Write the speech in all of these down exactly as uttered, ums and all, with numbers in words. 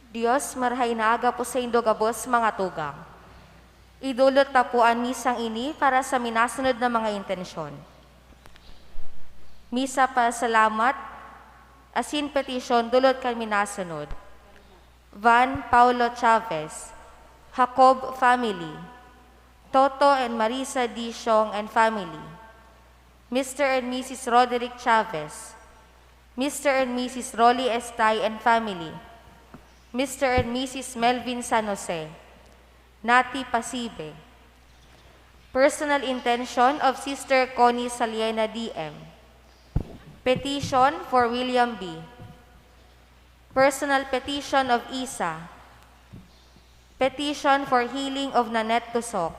Dios, marahay na aga po saindo gabos, mga tugang. Idulot ta po an misang ini para sa minasunod na mga intensyon. Misa pasalamat asin petisyon dulot kan minasunod: Van Paulo Chavez, Jacob family, Toto and Marisa D. Siong and family, Mister and Missus Roderick Chavez, Mister and Missus Rolly Estay and family, Mister and Missus Melvin San Jose, Nati Pasibe. Personal intention of Sister Connie Saliena D M. Petition for William B. Personal petition of Isa. Petition for healing of Nanette Tusok.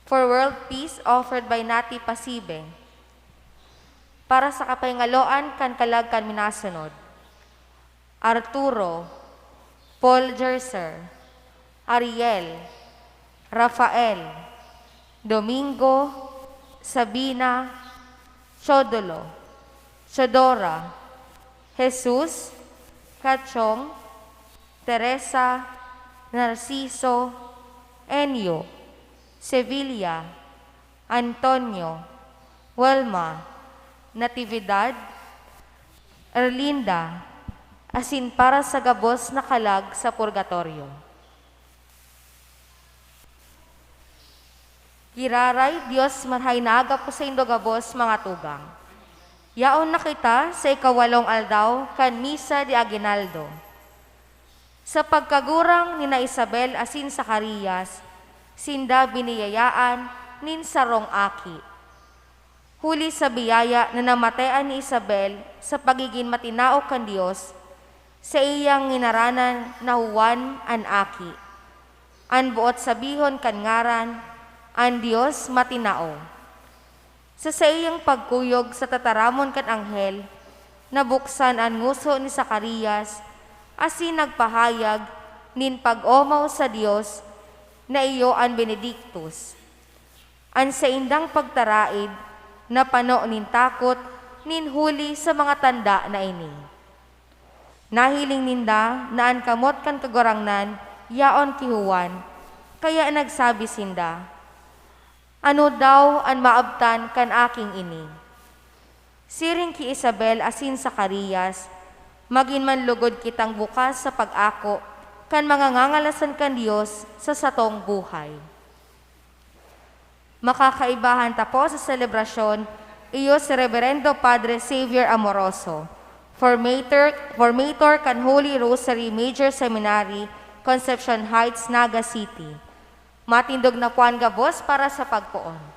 For world peace offered by Nati Pasibe. Para sa kapahingaloan kan kalag kan minasunod: Arturo, Paul Jerser, Ariel, Rafael, Domingo, Sabina, Chodolo, Chodora, Jesus, Kachong, Teresa, Narciso, Enyo, Sevilla, Antonio, Wilma, Natividad, Erlinda, asin para sa gabos na kalag sa purgatoryo. Giraray, Dios, marahay na aga po saindo gabos, mga tugang. Yaon na kita sa ikawalong aldaw kan Misa de Aguinaldo. Sa pagkagurang nina Isabel asin Zacarias, sinda biniyayaan nin sarong aki. Huli sa biyaya na namatean ni Isabel sa pagigin matinao kan Dios, saiyang nginaranan na Juan an aki. An boot sabihon kan ngaran, an Dios matinao. Sa saiyang pagkuyog sa tataramon kan anghel, nabuksan an ngoso ni Zacarias asin nagpahayag nin pag-omaw sa Dios na iyo an Benedictus. An saindang pagtaraid napano nin takot nin huli sa mga tanda na ini. Nahiling ninda na an kamot kan Kagurangnan yaon ki Juan, kaya nagsabi sinda, "Ano daw an maabtan kan aking ini?" Siring ki Isabel asin Zacarias, magin man lugod kitang bukas sa pag-ako kan mga ngangalasan kan Dios sa satong buhay. Makakaibahan ta po sa selebrasyon, iyo si Reberendo Padre Xavier Amoroso, formator, formator kan Holy Rosary Major Seminary, Concepcion Heights, Naga City. Matindog na po an gabos para sa pagpoon.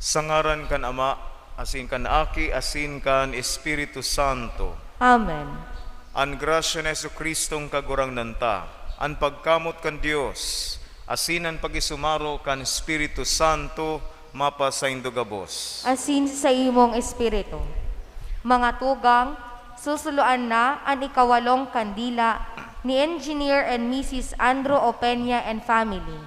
Sa ngaran kan Ama, asin kan Aki, asin kan Espiritu Santo. Amen. An grasya ni Jesu-Cristong Kagurangnan ta, an pagkamot kan Dios, asin an pag-isumaro kan Espiritu Santo mapasaindo gabos. Asin sa imong espiritu. Mga tugang, susuloan na an ikawalong kandila ni Engineer and Missus Andrew Opeña and family.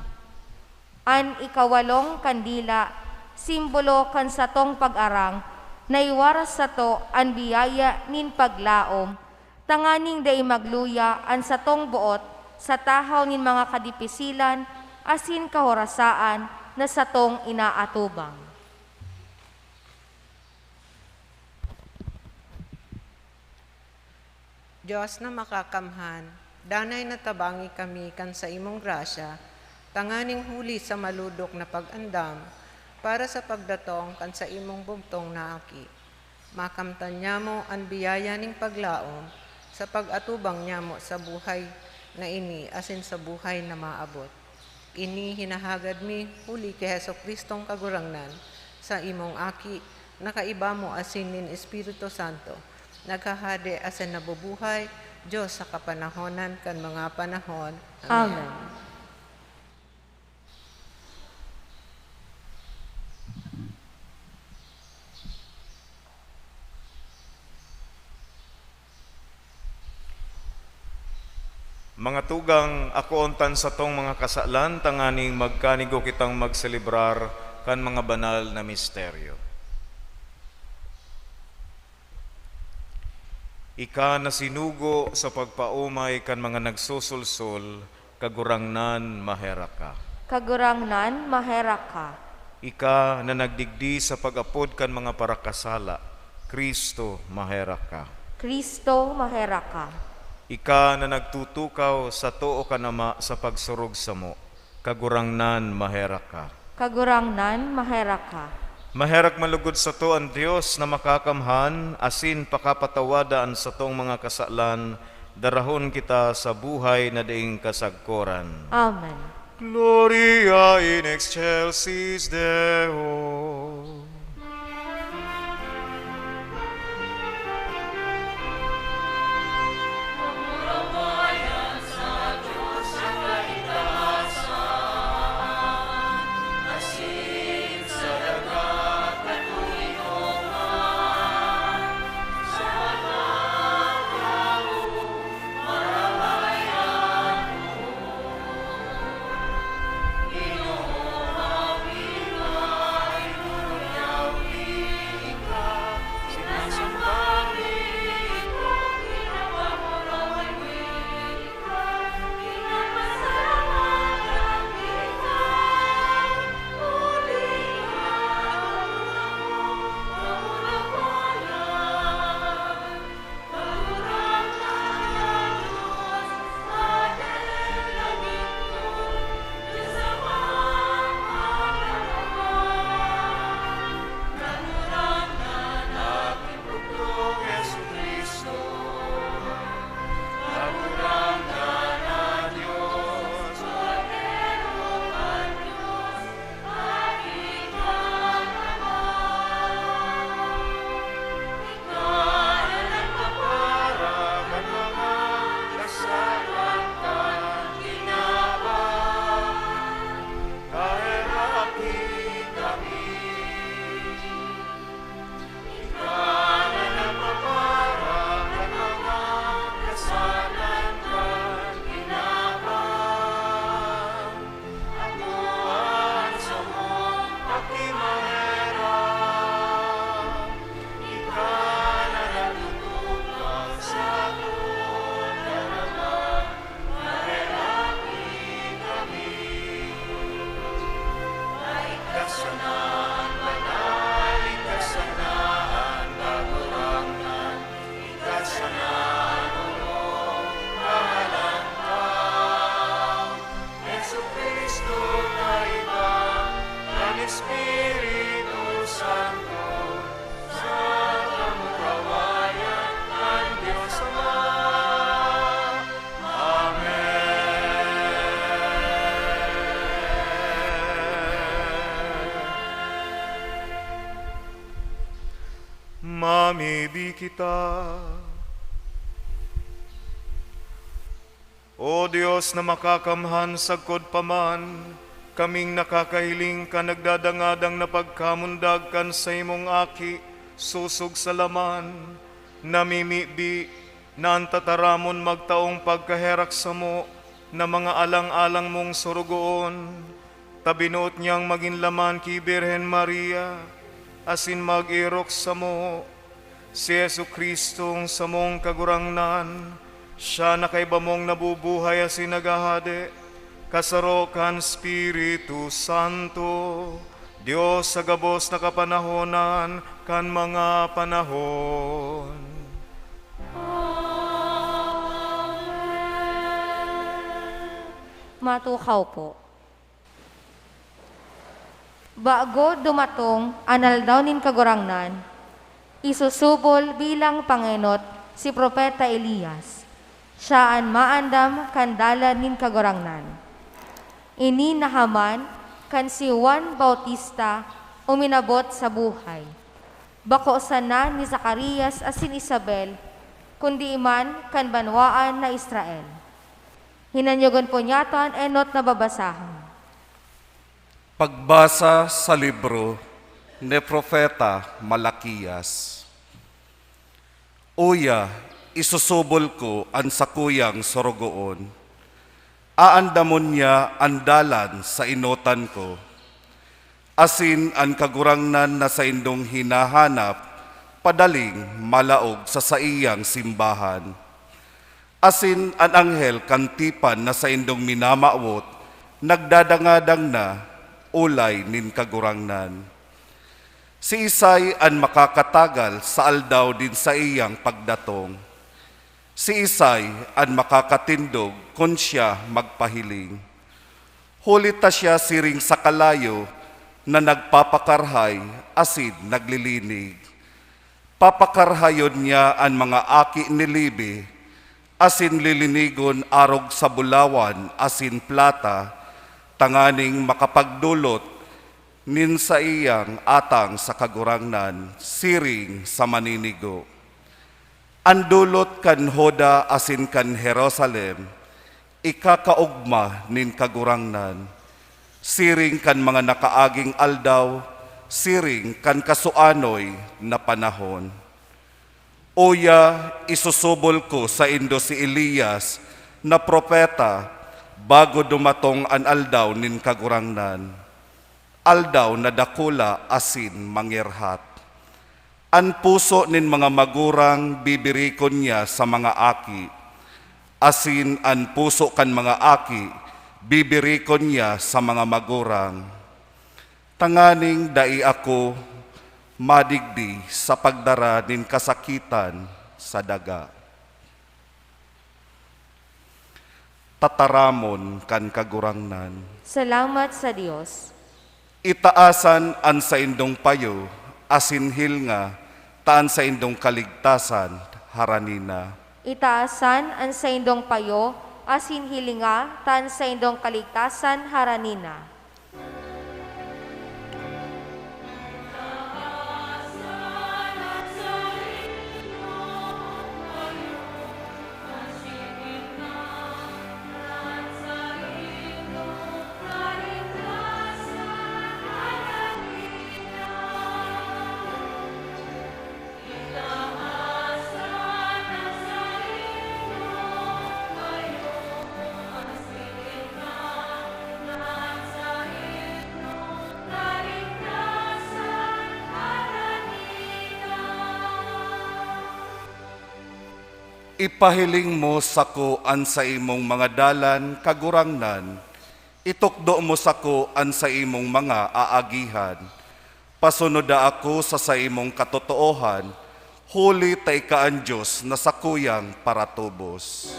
An ikawalong kandila, simbolo kan satong pag-arang, na iwaras sato an biyaya nin paglaom, tanganing dai magluya an satong boot sa tahaw nin mga kadipisilan asin kahorasaan na satong inaatubang. Dios na makakamhan, danay na tabangi kami kan saimong grasya, tanganing huli sa malodok na pag-andam para sa pagdatong kan saimong bugtong na Aki, makamtan nyamo an biyaya nin paglaom sa pag-atubang nyamo sa buhay na ini asin sa buhay na maabot. Ini hinahagad mi huli ki Jesu-Cristong Kagurangnan, sa imong Aki, na kaiba mo asin nin Espiritu Santo, naghahade asin nabubuhay, Dios sa kapanahonan kan mga panahon. Amen. Amen. Mga tugang, akoon tan satong mga kasalan tanganing magkanigo kitang magselebrar kan mga banal na misteryo. Ika na sinugo sa pagpaomay kan mga nagsusulsol, Kagurangnan, maherak ka. Kagurangnan, maherak ka. Ika na nagdigdi sa pag-apod kan mga parakasala, Cristo, maherak ka. Cristo, maherak ka. Ika na nagtutukaw sa too kan Ama sa pagsurog samo, Kagurangnan, maherak ka. Kagurangnan, maherak ka. Maherak man lugod sato an Dios na makakamhan, asin pakapatawada an satong mga kasalan, darahon kita sa buhay na daing kasagkoran. Amen. Gloria in excelsis Deo. Jesu-Cristo, kaiba kan Espiritu Santo, sa kamurawayan kan Dios Ama. Amen. Mibi kita. O Dios na makakamhan, sagkod pa man kaming nakakahiling kan nagdadangadang na pagkamundag kan saimong Aki, sosog sa laman, namimibi na an tataramon magtaong pagkaherak samo na mga alang-alang mong sorogoon, ta binoot niyang magin laman ki Birhen Maria, asin mag-erok samo. Si Jesu-Cristong samong Kagurangnan, siya na kaiba mong nabubuhay asin naghahade, kasaro kan Espiritu Santo, Dios sa gabos na kapanahonan kan mga panahon. Matukaw po. Bago dumatong an Aldaw nin Kagurangnan, isusubol bilang pangenot si Propeta Elias. Siya an maandam kan dalan nin Kagurangnan. Ini nahaman kan si Juan Bautista uminabot sa buhay. Bako sana ni Zacarias asin Isabel, kundi man kan banwaan na Israel. Hinanyogon po niyato an enot na babasahon. Pagbasa sa libro ni Propeta Malaquias. Uya, isusubol ko an sakuyang sorogoon. Aandamon niya an dalan sa enotan ko. Asin an Kagurangnan na saindong hinahanap padaling malaog sa saiyang simbahan. Asin an anghel kan tipan na saindong minamawot nagdadangadang na, olay nin Kagurangnan. Siisay an makakatagal sa aldaw nin saiyang pagdatong? Siisay an makakatindog kun siya magpahiling? Huli ta siya siring sa kalayo na nagpapakarhay asin naglilinig. Papakarhayon niya an mga aki ni Levi, asin lilinigon arog sa bulawan asin plata, tanganing makapagdolot nin saiyang atang sa Kagurangnan, siring sa maninigo. An dolot kan Juda asin kan Jerusalem ikakaogma nin Kagurangnan, siring kan mga nakaaging aldaw, siring kan kasuanoy na panahon. Uya, isusubol ko saindo si Elias na propeta bago dumatong an aldaw nin Kagurangnan, aldaw na dakula asin mangerhat. An puso nin mga magurang bibirikon niya sa mga aki, asin an puso kan mga aki bibirikon niya sa mga magurang, tanganing dai ako madigdi sa pagdara nin kasakitan sa daga. Tataramon kan Kagurangnan. Salamat sa Dios. Itaasan an saindong payo asin hilnga ta an saindong kaligtasan harani na. Itaasan an saindong payo asin hilinga ta an saindong kaligtasan harani na. Ipahiling mo sako an saimong mga dalan, Kagurangnan, itukdo mo sako an saimong mga aagihan. Pasunoda ako sa saimong katotoohan, huli ta ika an Dios na sakuyang paratubos.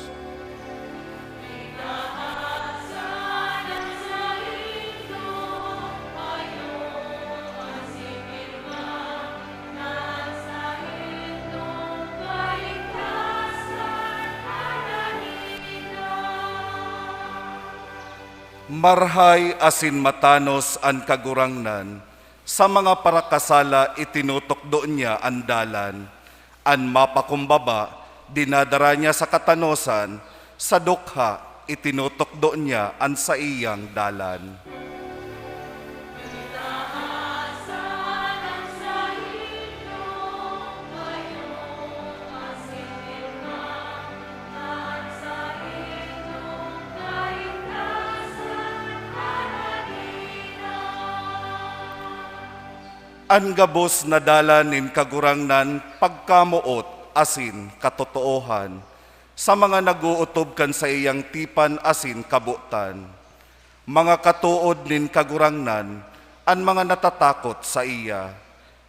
Marhay asin matanos an Kagurangnan, sa mga parakasala itinutukdo niya an dalan. An mapakumbaba, dinadara niya sa katanosan, sa dukha, itinutukdo niya an saiyang dalan. An gabos na dalan nin Kagurangnan, pagkamoot asin katotoohan, sa mga nag-ootob kan saiyang tipan asin kabotan. Mga katood nin Kagurangnan an mga natatakot saiya.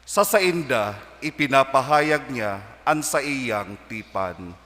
Sa sainda ipinapahayag niya an saiyang tipan.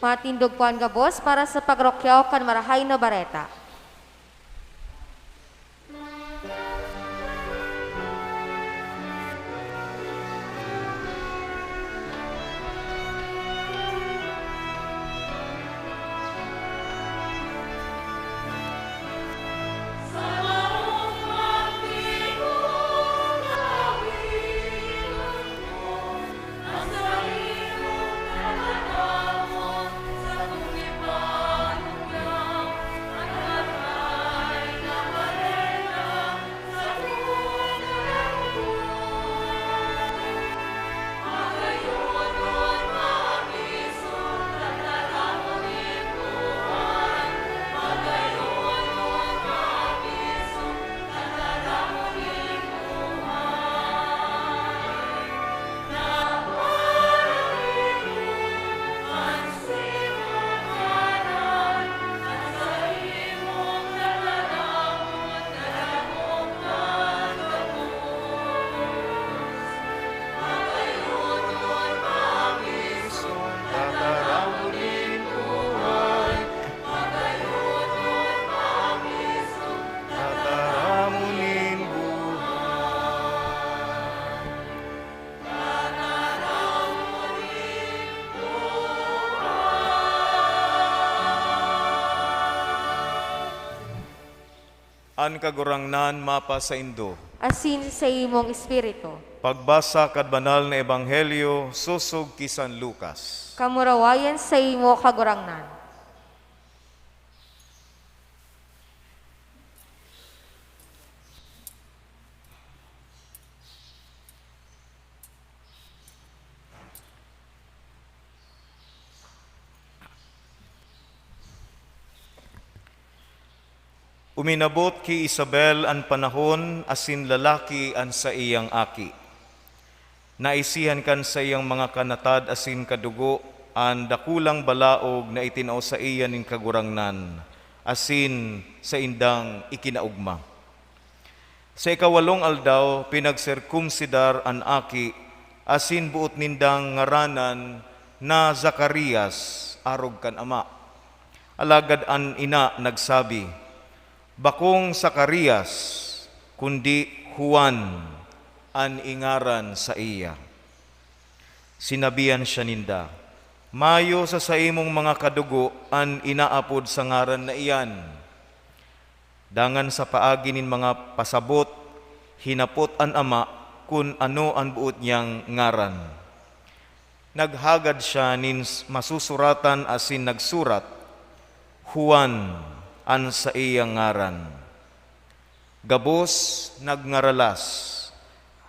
Matindog po an gabos para sa pagrukyaw kan Marahay na Bareta. An Kagurangnan mapasaindo. Asin sa imong espiritu. Pagbasa kan Banal na Ebanghelyo sosog ki San Lucas. Kamurawayan saimo, Kagurangnan. Uminabot ki Isabel an panahon asin lalaki an saiyang aki. Naisihan kan saiyang mga kanatad asin kadugo an dakulang balaog na itinao saiya nin Kagurangnan, asin saindang ikinaogma. Sa ikawalong aldaw, pinagserkumsidar an aki, asin boot nindang ngaranan na Zacarias, arog kan ama. Alagad an ina nagsabi, "Bakong Zacarias, kundi Juan an ingaran saiya." Sinabihan siya ninda, "Mayo sa saimong mga kadugo an inaapod sa ngaran na iyan." Dangan sa paagi nin mga pasabot, hinapot an ama kun ano an boot niyang ngaran. Naghagad siya nin s-, masusuratan asin nagsurat, "Juan an saiyang ngaran." Gabos nagngaralas,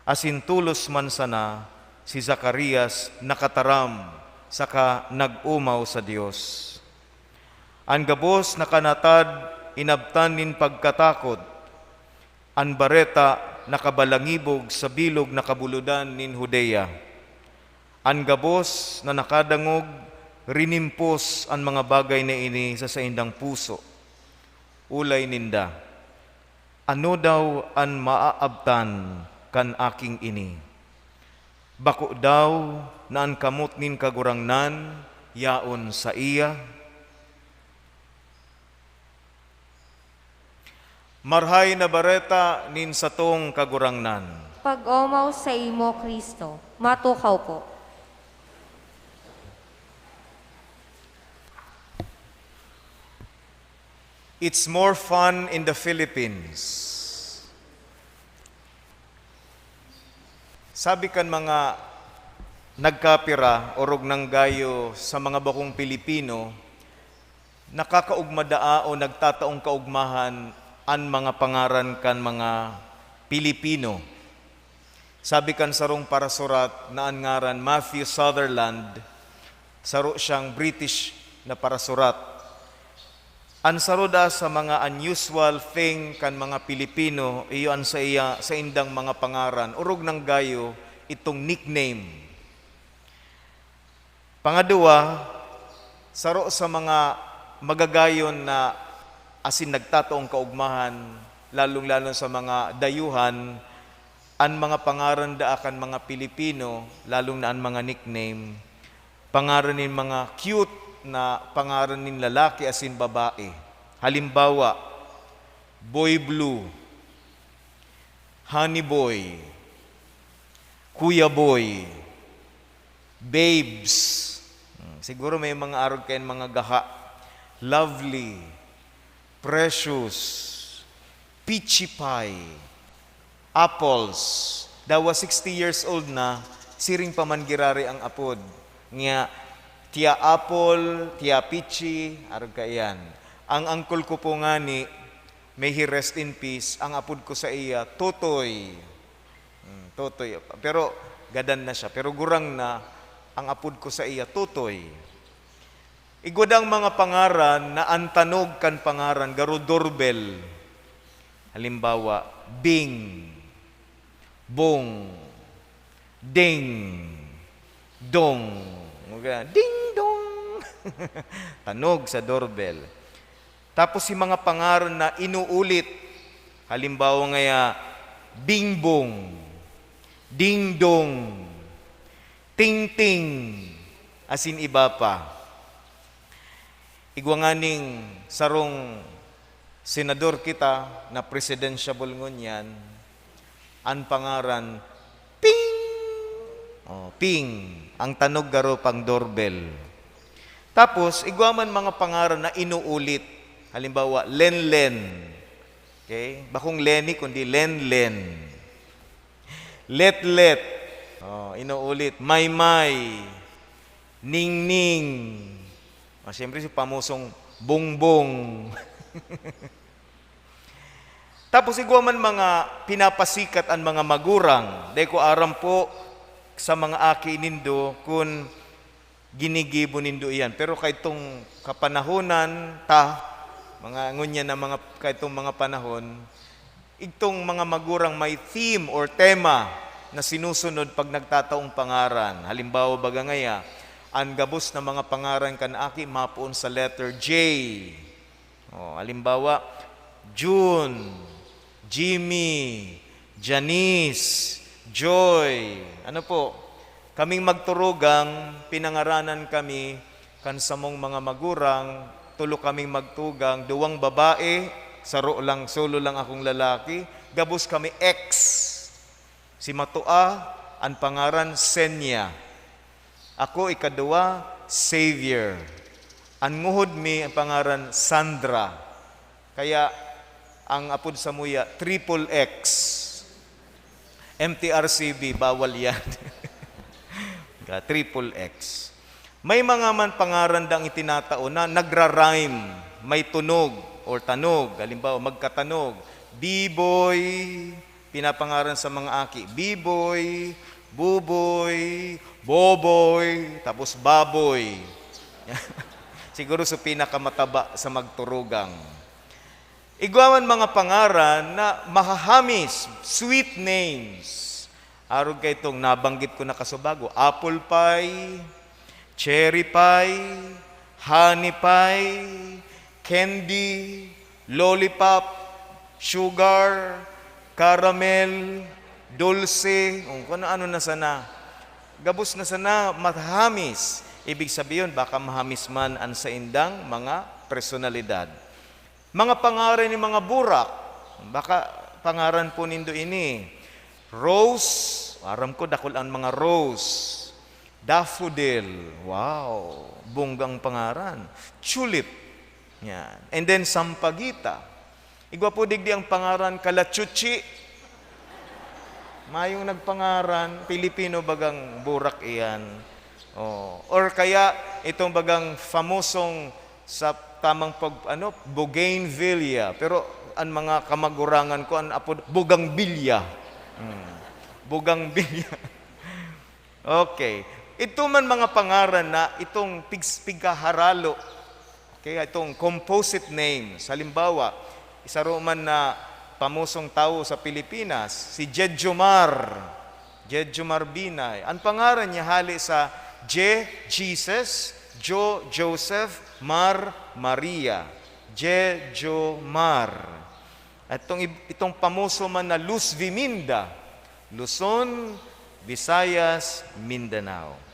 asin tolos man sana si Zacarias nakataram saka nag-omaw sa Dios. An gabos na kanatad inabtan nin pagkatakot, an bareta nakabalangibog sa bilog na kabulodan nin Judea. An gabos na nakadangog rinimpos an mga bagay na ini sa saindang puso. Olay ninda, Ano daw an maaabtan kan aking ini? Bako daw na an kamot nin Kagurangnan yaon saiya? Marhay na Bareta nin satong Kagurangnan. Pag-omaw saimo, Cristo. Matukaw po. It's more fun in the Philippines. Sabi kan mga nagkapira, orog nang gayo sa mga bakong Pilipino, nakakaugma daa o nagtataong kaugmahan an mga pangaran kan mga Pilipino. Sabi kan sarong parasurat na an ngaran Matthew Sutherland, saro siyang British na parasurat. An saro daa sa mga unusual thing kan mga Pilipino, iyo an saiya, saindang mga pangaran, orog nang gayo itong nickname. Pangaduwa, saro sa mga magagayon na asin nagtataong kaugmahan, lalong-lalo sa mga dayuhan, an mga pangaran daa kan mga Pilipino, lalong na an mga nickname, pangaran nin mga cute na pangaran nin lalaki asin babae. Halimbawa, Boy Blue, Honey Boy, Kuya Boy, Babes. Hmm, siguro may mga arog kayan mga gaha. Lovely, Precious, Peachy Pie, Apples. Dawa sixty years old na, siring pa man girari ang apod. Nga, Tia Apple, Tia Peachy, arog kaiyan. Ang angkol ko po ngani, may he rest in peace, ang apod ko sa iya, Totoy. Hmm, Totoy. Pero gadan na siya. Pero gurang na, ang apod ko sa iya, Totoy. Igwa dang mga pangaran na an tanog kan pangaran, garo doorbell. Halimbawa, Bing, Bong, Ding, Dong. Mga ding dong. Tanog sa doorbell. Tapos si mga pangaran na inuulit. Halimbawa ngaya, Bingbong, Dingdong, Tingting, asin iba pa. Igwa nganing sarong senador kita na presidentiable ngunyan, an pangaran, Ping! Oh, Ping! Ang tanog garo pang doorbell. Tapos, igwa man mga pangaran na inuulit. Halimbawa, Lenlen. Okay? Bakong Lenny, kundi Lenlen. Letlet. Oh, inuulit. Maymay. Ningning. Oh, siyempre, si pamusong Bongbong. Tapos igwa man mga pinapasikat an mga magurang. Dai ko aram po sa mga aki nindo kun ginigibo nindo iyan. Pero kaitong kapanahonan ta, mga ngunyan na mga, kaitong mga panahon, igtong mga magurang may theme or tema na sinusunod pag nagtataong pangaran. Halimbawa, baga ngaya, an gabos na mga pangaran kan aki mapoon sa letter J. Oh, halimbawa, June, Jimmy, Janice, Joy. Ano po? Kaming magturugang, pinangaranan kami kan samong mga magurang, tulo kaming magtugang, duwang babae, saro lang, solo lang akong lalaki. Gabos kami X. Si Matua, an pangaran, Senya. Ako, ikaduwa, Xavier. An nguhod mi, an pangaran, Sandra. Kaya, ang apod samuya, Triple X. M T R C B, bawal yan. Ka, Triple X. May mga man pangaran dang itinatao na nagra-rhyme, may tunog or tanog. Halimbawa, magkatanog, B-boy, pinapangaran sa mga aki, B-boy, Buboy, Boboy, tapos Baboy. Siguro sa pinakamataba sa magturugang. Igwa man mga pangaran na mahahamis, sweet names. Arog kaitong nabanggit ko na kasubago, apple pie, cherry pie, honey pie, candy, lollipop, sugar, caramel, dulce, o kung ano-ano na sana. Gabos na sana mahamis. Ibig sabihin, baka mahamis man an saindang mga personalidad. Mga pangaran ni mga burak. Baka pangaran po nindo ini. Rose, aram ko, dakul an mga rose. Daffodil, wow, bonggang pangaran. Tulip, yan. And then, sampagita. Igwa po digdi ang pangaran, kalachuchi. Mayong nagpangaran, Pilipino bagang burak iyan. Oh. Or kaya, itong bagang famosong sa tamang pag, ano, bougainvillea. Pero ang mga kamagurangan ko, ang apod, bougainvillea. Hmm. Bougainvillea. Okay. Ito man mga pangaran na itong pigs-, pigkaharalo. Okay, itong composite names. Halimbawa, isa ro man na pamosong tawo sa Pilipinas, si Jejomar. Jejomar Binay. Ang pangaran niya hali sa Je, Jesus, Jo, Joseph, Mar, Maria. Jejomar. At itong ib-, itong pamoso man na Luz Viminda, Luzon, Visayas, Mindanao.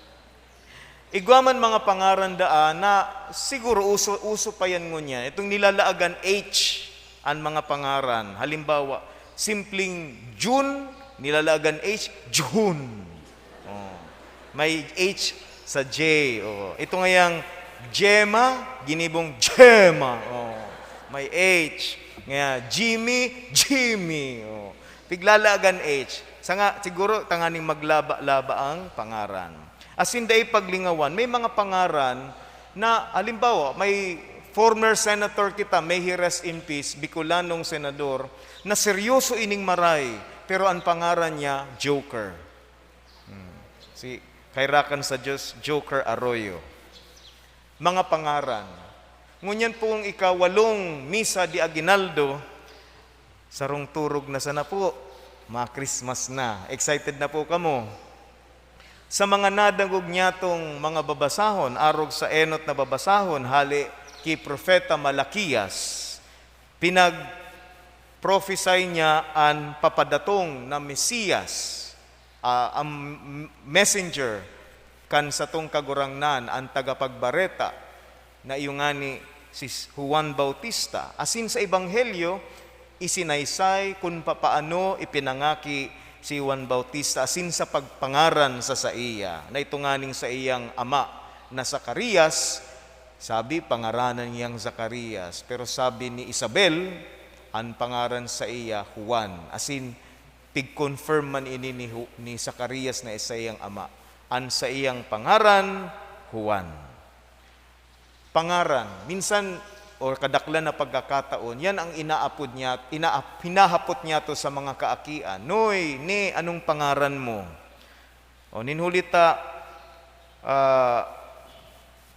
Igwa man mga pangaran daa na siguro uso, uso pa yan ngunyan. Itong nilalaagan H an mga pangaran. Halimbawa, simpleng June, nilalaagan H, Jun. Oh. May H sa J. Oh. Ito ngayang Gemma, ginibong Gemma. Oh. May H. Ngaya, Jimmy, Jimmy. Oh. Piglalaagan H. Sa nga, siguro, tanganing maglaba-laba ang pangaran. Asin dai paglingawan, may mga pangaran na, halimbawa, may former senator kita, may he rest in peace, Bicolanong senador, na seryoso ining maray, pero ang pangaran niya, Joker. Hmm. Si, kairakan sa Diyos, Joker Arroyo. Mga pangaran. Ngunyan pong ikawalong misa di Aguinaldo, sarong turog na sana po, ma-Christmas na. Excited na po kamo. Sa mga nadangog niyatong mga babasahon, arog sa enot na babasahon, hale ki Propeta Malaquias, pinag-prophesy niya an papadatong na Mesiyas, ah, ang messenger kan satong Kagurangnan, an tagapagbareta, na iyo ngani si Juan Bautista. Asin sa Ebanghelyo, isinaysay kun papaano ipinangaki si Juan Bautista asin sa pagpangaran sa saiya, na ito nganing saiyang ama na Zacarias, sabi, pangaranan niyang Zacarias. Pero sabi ni Isabel, an pangaran saiya, Juan. Asin, pig-confirm man ini ni Ju-, ni Zacarias na saiyang ama. An saiyang pangaran, Juan. Pangaran. Minsan, o kadaklan na pagkakataon, yan ang inaapod niya, inaap-, hinahapot niyato sa mga kaakian, "Noy, ne, anong pangaran mo?" O, nin huli ta, ah,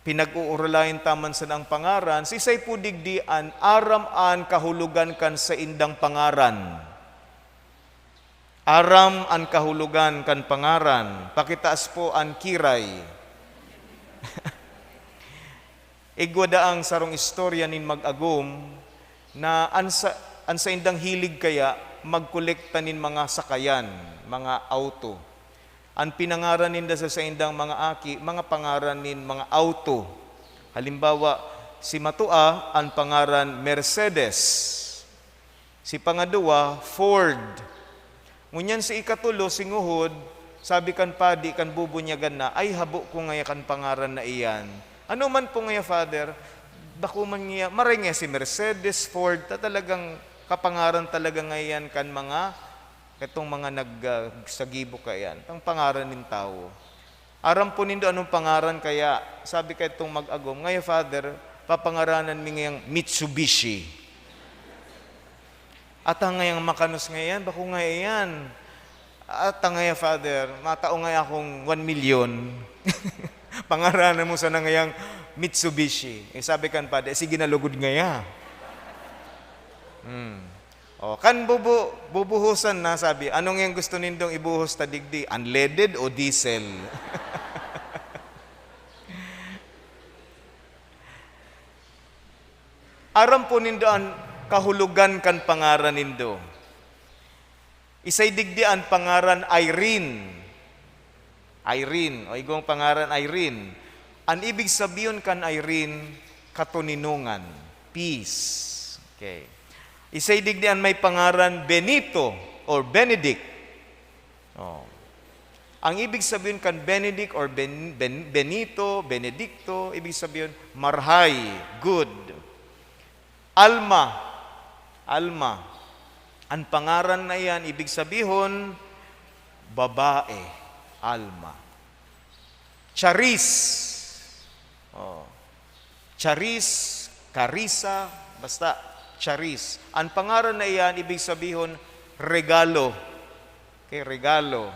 pinag-uurulayan ta man sana ang pangaran, siisay po digdi an aram an kahulogan kan saindang pangaran? Aram an kahulogan kan pangaran. Pakitaas po an kiray. Igwa daang sarong istorya nin mag-agom na an sa-, an saindang hilig kaya magkolekta nin mga sakayan, mga auto. An pinangaran ninda sa saindang mga aki, mga pangaran nin mga auto. Halimbawa, si Matua, an pangaran Mercedes. Si pangaduwa, Ford. Ngunyan si ikatulo, si Nguhod, sabi kan padi kan bubunyagan na, "Ay, habo ko ngaya kan pangaran na iyan." "Ano man po ngaya, Father?" "Bako man ngaya, maray ngaya si Mercedes, Ford, ta talagang kapangaran talaga ngayan kan mga, katong mga nag, ah, sa gibo kaiyan, pang pangaran nin tawo." Aram po nindo anong pangaran kaya? Sabi kaitong mag-agom, "Ngaya, Father, papangaranan mi ngayang Mitsubishi." "Ata ngayang makanos ngayan, bako ngaya iyan." "Ata ngaya, Father, matao ngaya akong one million." "Pangaranan mo sana ngayang Mitsubishi." Eh, sabi kan padi, "Sige na, lugod ngaya." Hmm. O, kan bubu-, bubuhusan na, sabi, "Anong yang gusto nindong ibuhos ta digdi? Unleaded o diesel?" Aram po nindo an kahulogan kan pangaran nindo? Isay digdi an pangaran Irene. Irene, o igwang pangaran Irene. An ibig sabihon kan Irene, katoninongan, peace. Okay. Isay digdi an may pangaran Benito or Benedict. Oh. Ang ibig sabihin kan Benedict or Ben-, Ben-, Benito, Benedicto, ibig sabihin, marhay, good. Alma, Alma. An pangaran na iyan, ibig sabihon, babae, Alma. Charis, oh. Charis, Carissa, basta Charis. An pangaran na iyan, ibig sabihon, regalo. Okay, regalo.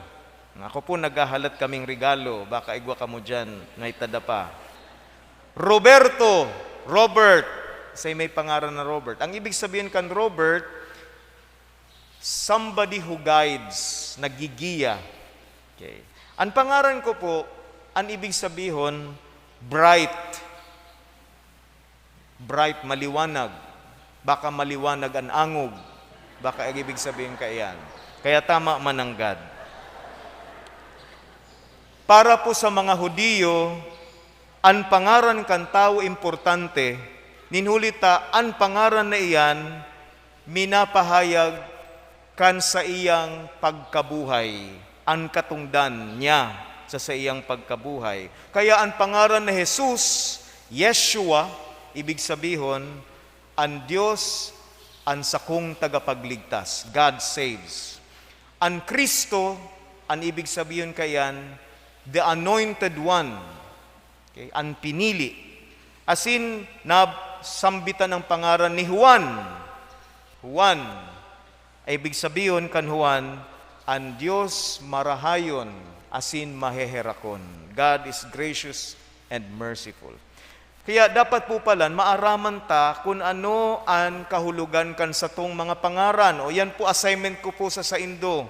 Ako po, naghahalat kaming regalo. Baka igwa kamo diyan, may tada pa. Roberto, Robert. Say may pangaran na Robert. Ang ibig sabihin kan Robert, somebody who guides, nagigiya. Okay. An pangaran ko po, an ibig sabihon, bright. Bright, maliwanag. Baka maliwanag an angog. Baka ang ibig sabihin kaiyan. Kaya tama, mananggad. Para po sa mga Hudiyo, an pangaran kan tawo importante, nin huli ta an pangaran na iyan minapahayag kan saiyang pagkabuhay, an katongdan niya sa saiyang pagkabuhay. Kaya an pangaran na Jesus, Yeshua, ibig sabihon, an Dios, an sakong tagapagligtas. God saves. An Cristo, an ibig sabihon kaiyan, the Anointed One. Okay? An pinili. Asin, nasambitan ang pangaran ni Juan. Juan. Ay ibig sabihon kan Juan, "An Dios marahayon asin maheherakon." God is gracious and merciful. Kaya dapat po palan maaraman ta kun ano an kahulogan kan satong mga pangaran. O yan po, assignment ko po sa saindo,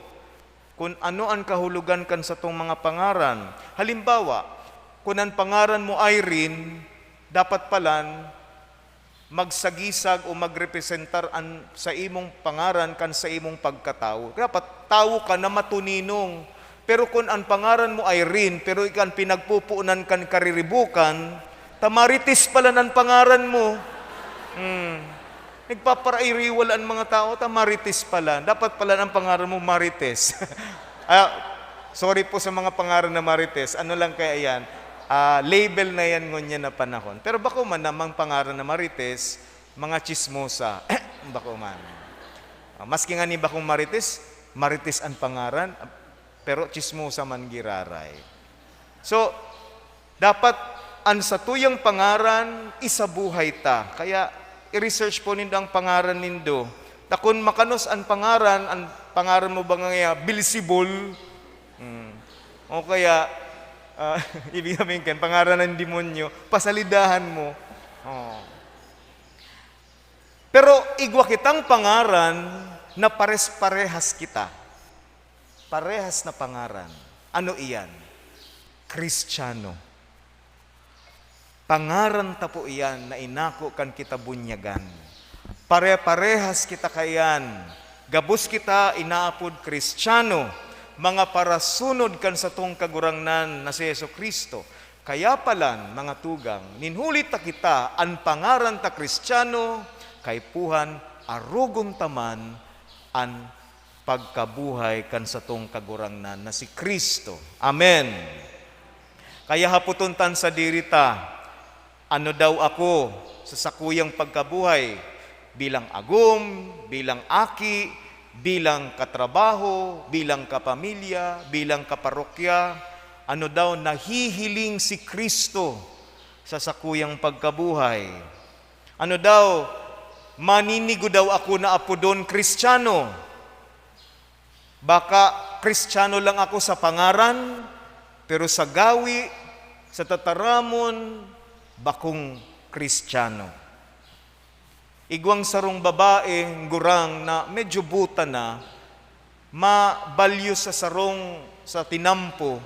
kun ano an kahulogan kan satong mga pangaran. Halimbawa, kun an pangaran mo Irene, dapat palan magsagisag o magrepresentar an sa imong pangaran kan sa imong pagkatawo. Dapat tawo ka na matuninong. Pero kun an pangaran mo Irene, pero ika an pinagpupuonan kan kariribukan, ta Marites pala an pangaran mo. Hmm. Nagpaparairiwal an mga tao, ta Marites pala. Dapat pala an pangaran mo Marites. Ah, sorry po sa mga pangaran na Marites. Ano lang kaya yan? Ah, label na yan ngunyan na panahon. Pero bako man namang pangaran na Marites, mga tsismosa. Bako man. Ah, maski nga ni bakong Marites, Marites an pangaran, pero tsismosa man giraray. So, dapat an satuyang pangaran, isabuhay ta. Kaya, i-research po nindo ang pangaran nindo. Ta kun makanos an pangaran, an pangaran mo ba nga Beelzebul? Hmm. O kaya, ah, ibig sabihin kan, pangaran ng demonyo, pasalidahan mo. Oh. Pero igwa kitang pangaran na pares-parehas kita. Parehas na pangaran. Ano iyan? Kristiyano. Pangaran ta po iyan na inako kan kita bunyagan. Pare-parehas kita kaiyan. Gabos kita inaapod Kristiyano, mga parasunod kan satong Kagurangnan na si Jesu-Cristo. Kaya palan, mga tugang, nin huli ta kita, an pangaran ta Kristiyano, kaipuhan, arogon ta man an pagkabuhay kan satong Kagurangnan na si Cristo. Amen. Kaya hapoton tan sadiri ta, "Ano daw ako sa sakuyang pagkabuhay, bilang agom, bilang aki, bilang katrabaho, bilang kapamilya, bilang kaparokya? Ano daw nahihiling si Cristo sa sakuyang pagkabuhay? Ano daw, maninigo daw ako na apodon Kristiyano? Baka Kristiyano lang ako sa pangaran, pero sa gawi, sa tataramon, bakong Kristiyano." Igwang sarong babae, gurang, na medyo buta na, mabalyo sa sarong, sa tinampo,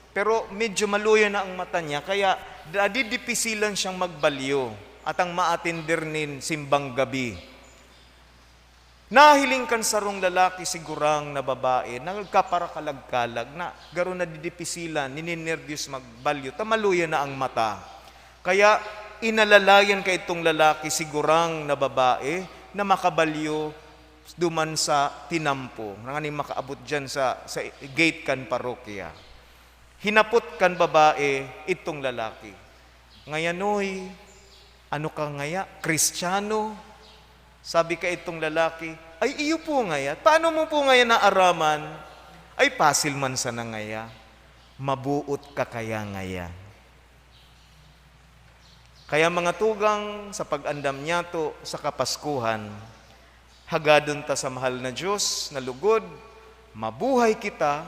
pero medyo maluya na ang mata niya, kaya nadidipisilan siyang magbalyo at ang maatender nin simbang gabi. Nahiling kan sarong lalaki si gurang na babae na nagkaparakalag-kalag na garo nadidipisilan, nininerbyos magbalyo ta maluya na ang mata. Kaya inalalayan kaitong lalaki si gurang na babae na makabalyo duman sa tinampo, nganing makaabot diyan sa, sa gate kan parokya. Hinapot kan babae itong lalaki, "Ngayanoy, ano ka ngaya? Kristiyano?" Sabi kaitong lalaki, "Ay, iyo po ngaya. Paano mo po ngaya naaraman?" "Ay, pasil man sana ngaya. Mabuot ka kaya ngaya." Kaya, mga tugang, sa pag-andam niyato sa Kapaskuhan, hagadon ta sa mahal na Diyos na lugod, mabuhay kita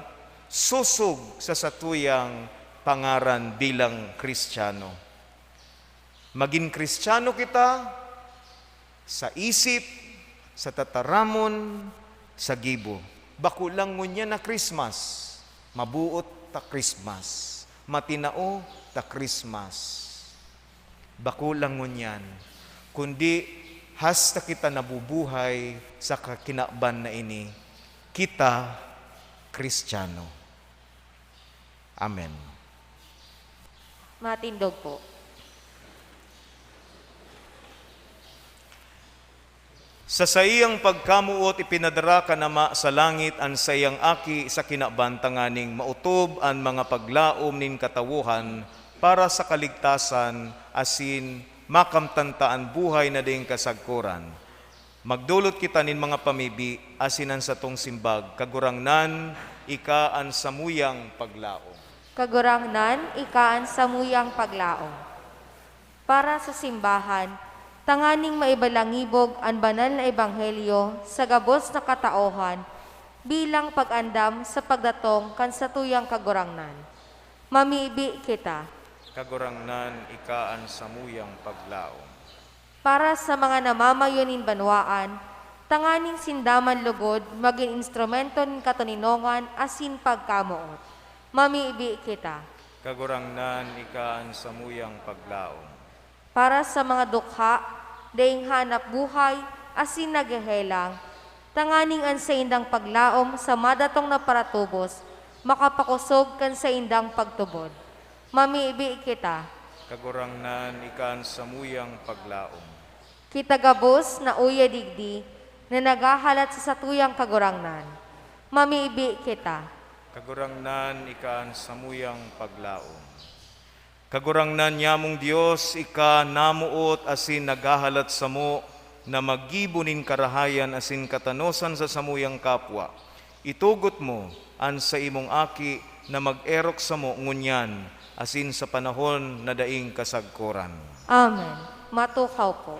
sosog sa satuyang pangaran bilang Kristiyano. Magin Kristiyano kita sa isip, sa tataramon, sa gibo. Bako lang ngunyan na Christmas, mabuot ta Christmas, matinao ta Christmas. Bako lang ngunyan, kundi hasta kita nabubuhay sa kakinaban na ini, kita Kristiyano. Amen. Matindog po. Sa saiyang pagkamoot, ipinadara kan Ama sa langit an saiyang Aki sa kinaban, tanganing maotob an mga paglaom nin katawohan para sa kaligtasan asin makamtan ta an buhay na daing kasagkoran. Magdolot kita nin mga pamibi asin an satong simbag, Kagurangnan, ika an samuyang paglaom. Kagurangnan, ika an samuyang paglaom. Para sa simbahan, tanganing maibalangibog an banal na ebanghelyo sa gabos na kataohan bilang pag-andam sa pagdatong kan satuyang Kagurangnan. Mamibi kita. Kagurangnan, ika an samuyang paglaom. Para sa mga namamayo nin banwaan, tanganing sinda man lugod magin instrumento nin katoninongan asin pagkamoot. Mamibi kita. Kagurangnan, ika an samuyang paglaom. Para sa mga dukha, daing hanap buhay, asin naghehelang, tanganing an saindang paglaom sa madatong na paratubos makapakosog kan saindang pagtubod. Mamibi kita. Kagurangnan, ika an samuyang paglaom. Kita gabos na uya digdi na naghahalat sa satuyang Kagurangnan. Mamibi kita. Kagurangnan, ika an samuyang paglaom. Kagurangnan nyamong Dios, ika namoot asin naghahalat samo na maggibo nin karahayan asin katanosan sa samuyang kapwa. Itugot mo an saimong Aki na mag-erok samo ngunyan asin sa panahon na daing kasagkoran. Amen. Matukaw po.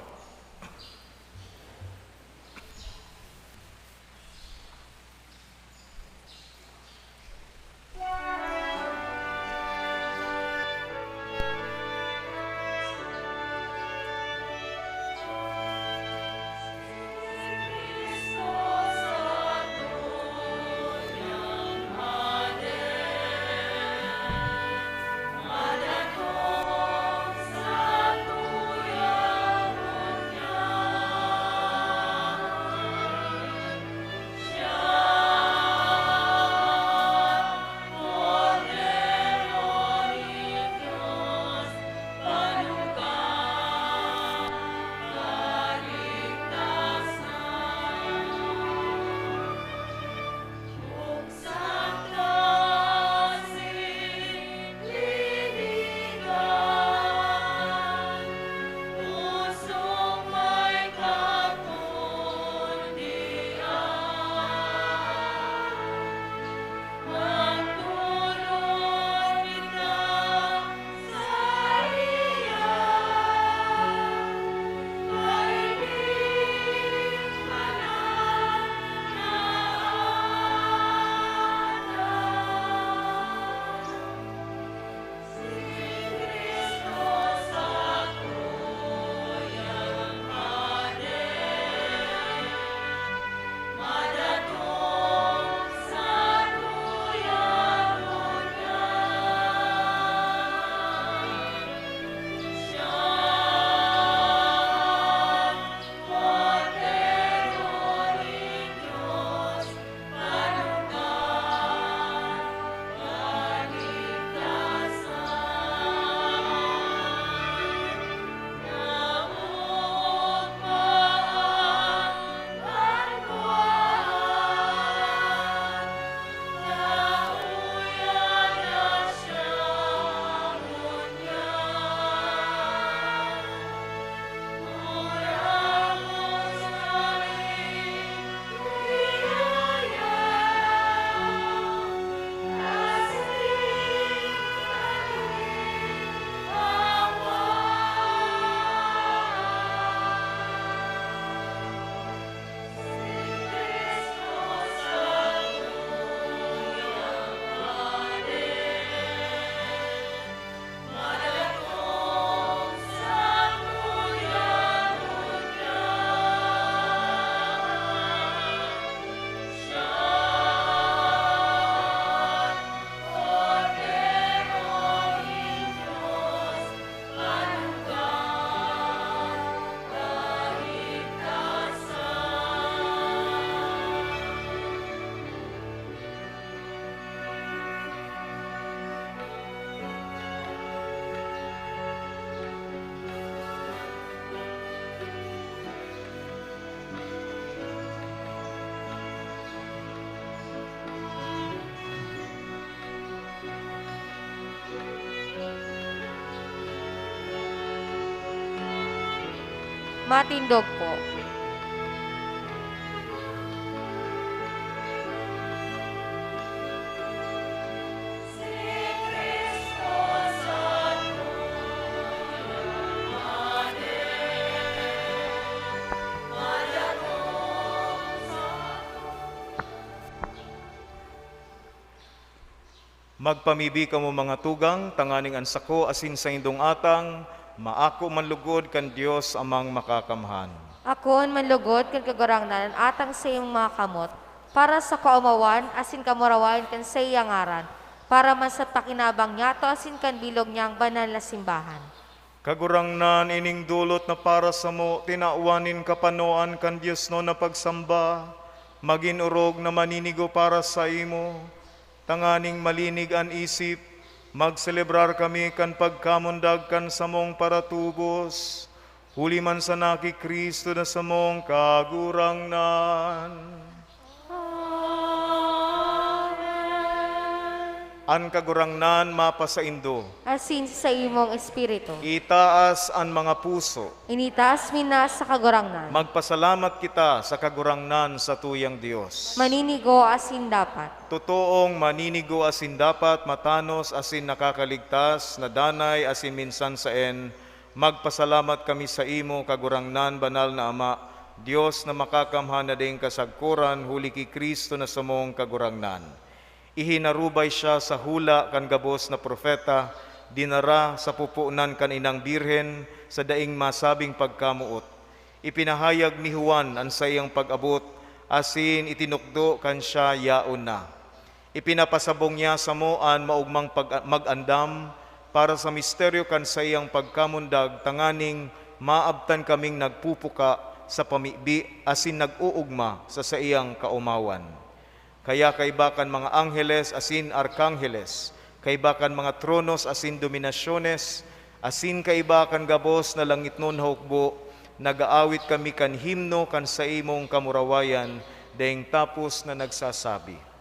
Matindog po. Magpamibi kamo, mga tugang, tanganing an sako asin saindong atang maako man lugod kan Dios Amang Makakamhan. Akoon man lugod kan Kagurangnan an atang saimong mga kamot, para sa kaomawan asin kamurawayan kan saiyang ngaran, para man sa pakinabang niyato asin kan bilog niyang banal na simbahan. Kagurangnan, ining dolot na para samo, tinawan nin kapanoan kan diosnon na pagsamba, magin orog na maninigo para saimo, tanganing malinig an isip, magselebrar kami kan pagkamundag kan samong paratubos, huli man sana ki Cristo na samong Kagurangnan. Amen. An Kagurangnan mapasaindo. Asin sa imong espiritu. Itaas an mga puso. Initaas mi na sa Kagurangnan. Magpasalamat kita sa Kagurangnan, satuyang Dios. Maninigo asin dapat. Totoong maninigo asin dapat, matanos asin nakakaligtas, na danay asin minsan saen, magpasalamat kami saimo, Kagurangnan, Banal na Ama, Dios na Makakamhan na daing kasagkoran, huli ki Cristo na samong Kagurangnan. Ihinarubay siya sa hula kan gabos na propeta, dinara sa pupunan kan inang Birhen sa daing masabing pagkamoot. Ipinahayag ni Juan an saiyang pag-abot, asin itinukdo kan siya yaon na. Ipinapasabong niya samo an maogmang pag-, mag-andam para sa misteryo kan saiyang pagkamundag, tanganing maabtan kaming nagpupuka sa pamibi asin nag-oogma sa saiyang kaomawan. Kaya kaiba kan mga angheles asin arkangheles, kaiba kan mga tronos asin dominasyones, asin kaiba kan gabos na langitnon na hukbo, nag-aawit kami kan himno kan saimong kamurawayan, daing tapos na nagsasabi.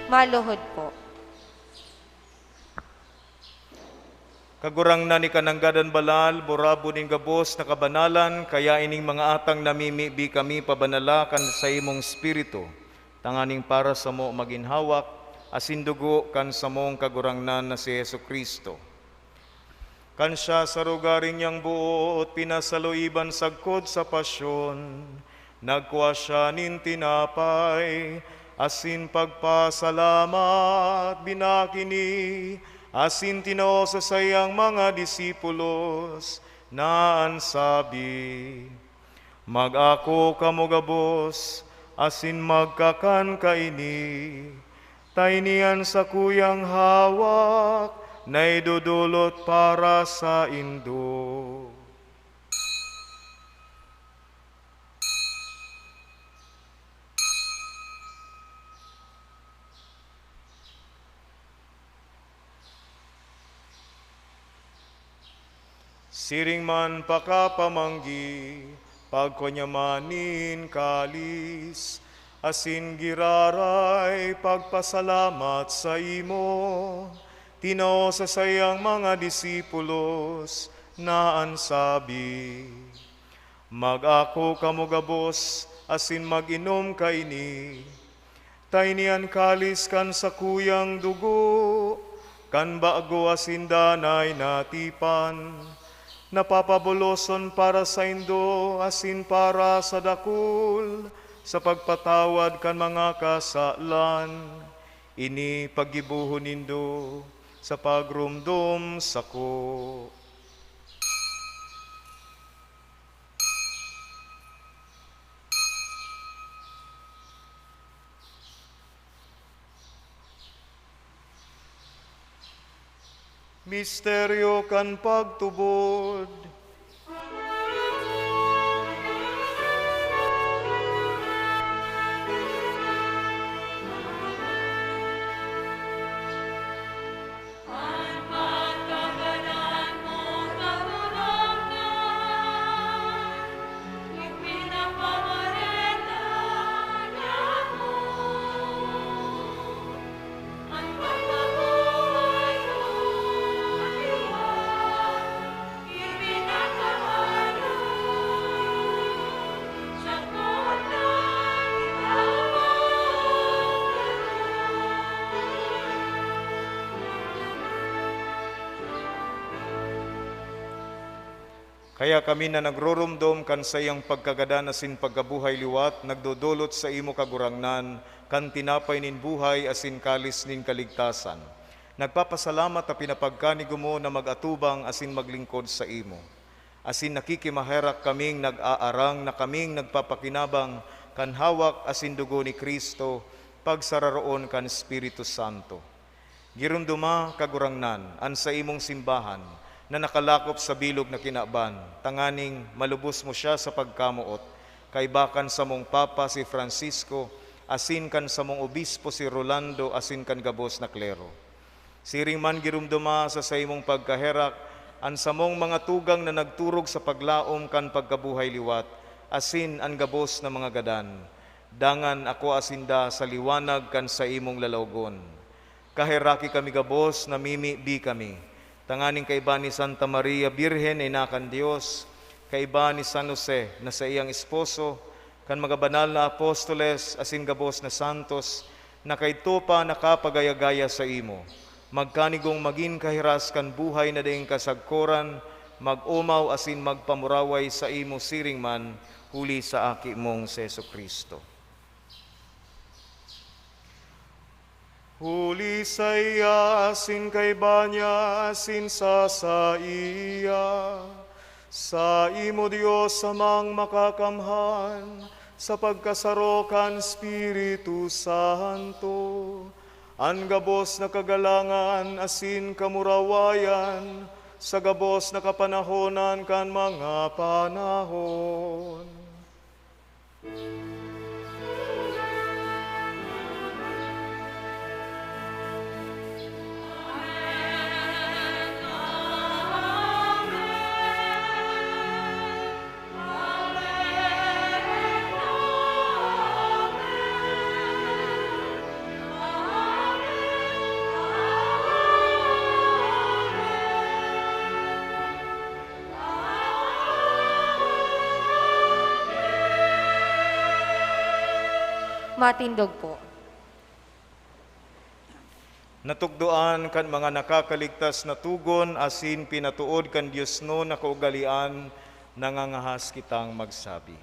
Maluhod po. Kagurangnan, ika nanggad an balal, burabod nin gabos na kabanalan, kaya ining mga atang namimibi kami pabanala kan saimong Espiritu, tanganing para samo magin hawak asin dugo kan samong Kagurangnan na si Jesu-Cristo. Kan siya sa rogaring niyang boot pinasaloiban sagkod sa pasyon, nagkua siya nin tinapay, asin pagpasalamat, binakini, asin tinao sa saiyang mga disipulos, na an sabi, "Mag-ako kamo gabos, asin magkakan kaini. Ta ini an sakuyang hawak na idodolot para saindo." Siring man pakapamanggi, pagkua niya man nin kalis, asin giraray pagpasalamat saimo, tinao sa saiyang mga disipulos, na an sabi, "Mag-ako kamo gabos asin mag-inom kaini. Ta ini an kalis kan sakuyang dugo, Kan bago asin danay na tipan, napapabuloson para saindo asin para sa dakul sa pagpatawad kan mga kasalan. Ini paggibohon nindo sa pagromdom sako. Misteryo kan pagtubod. Kaya kami na nagroromdom kan saiyang pagkagadan asin pagkabuhay liwat, nagdodolot saimo, Kagurangnan, kan tinapay nin buhay asin kalis nin kaligtasan. Nagpapasalamat ta pinapagkanigo mo na mag-atubang asin maglingkod saimo. Asin nakikimaherak kaming nag-aarang na kaming nagpapakinabang kan hawak asin dugo ni Cristo, pagsararoon kan Espiritu Santo. Giromdoma, Kagurangnan, an saimong simbahan na nakalakop sa bilog na kinaban, tanganing malubos mo siya sa pagkamoot, kaiba kan samong Papa si Francisco, asin kan samong Obispo si Rolando, asin kan gabos na klero. Siring man giromdoma sa saimong pagkaherak an samong mga tugang na nagturog sa paglaom kan pagkabuhay liwat, asin an gabos na mga gadan. Dangan akoa sinda sa liwanag kan saimong lalawgon. Kaheraki kami gabos, namimibi kami, tanganing kaiba ni Santa Maria Birhen, Ina kan Dios, kaiba ni San Jose na saiyang esposo, kan mga banal na apostoles asin gabos na santos na kaidto pa nakapagaya-gaya saimo, magkanigong magin kahiras kan buhay na daing kasagkoran, mag-omaw asin magpamuraway saimo siring man, huli sa Aki mong si Jesu-Cristo. Huli saiya, asin kaiba niya, asin sa saiya, saimo, Dios Amang Makakamhan, sa pagkasaro kan Espiritu Santo, an gabos na kagalangan asin kamurawayan sa gabos na kapanahonan kan mga panahon. Matindog po. Natukdoan kan mga nakakaligtas na togon asin pinatood kan diosnon na kaugalean, nangangahas kitang magsabi.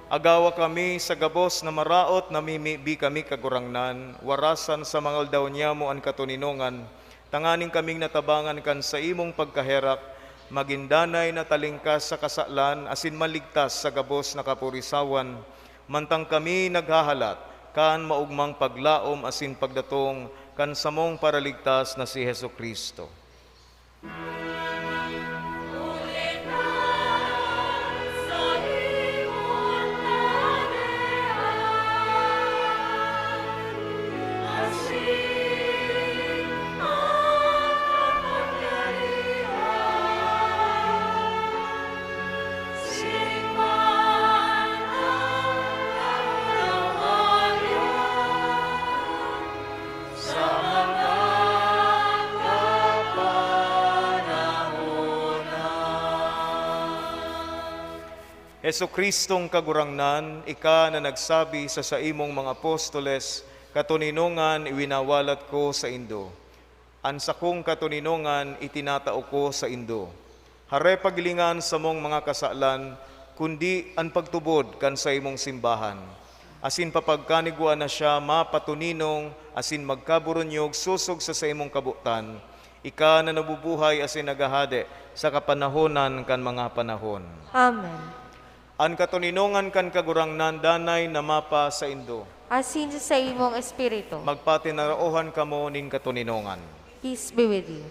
Agawa kami sa gabos na maraot, namimibi kami, Kagurangnan, warasan sa mga aldaw niyamo an katoninongan, tanganing kaming natabangan kan saimong pagkaherak, magin danay na talingkas sa kasalan asin maligtas sa gabos na kapurisawan, mantang kami naghahalat kan maogmang paglaom asin pagdatong kan samong Paraligtas na si Jesu-Cristo. Sa mga kapanahonan. Jesu-Cristong Kagurangnan, ika na nagsabi sa saimong mga apostoles, "Katoninongan iwinawalat ko saindo. An sakong katoninongan itinatao ko saindo." Hare pagilingan samong mga kasalan, kundi an pagtubod kan saimong simbahan. Asin papagkanigwaan na siya mapatoninong asin magkaburunyog sosog sa saimong kabotan, ika na nabubuhay asin naghahade sa kapanahonan kan mga panahon. Amen. An katoninongan kan Kagurangnan danay na mapa saindo. Asin sa saimong espiritu. Magpatinaraohan kamo nin katoninongan. Peace be with you.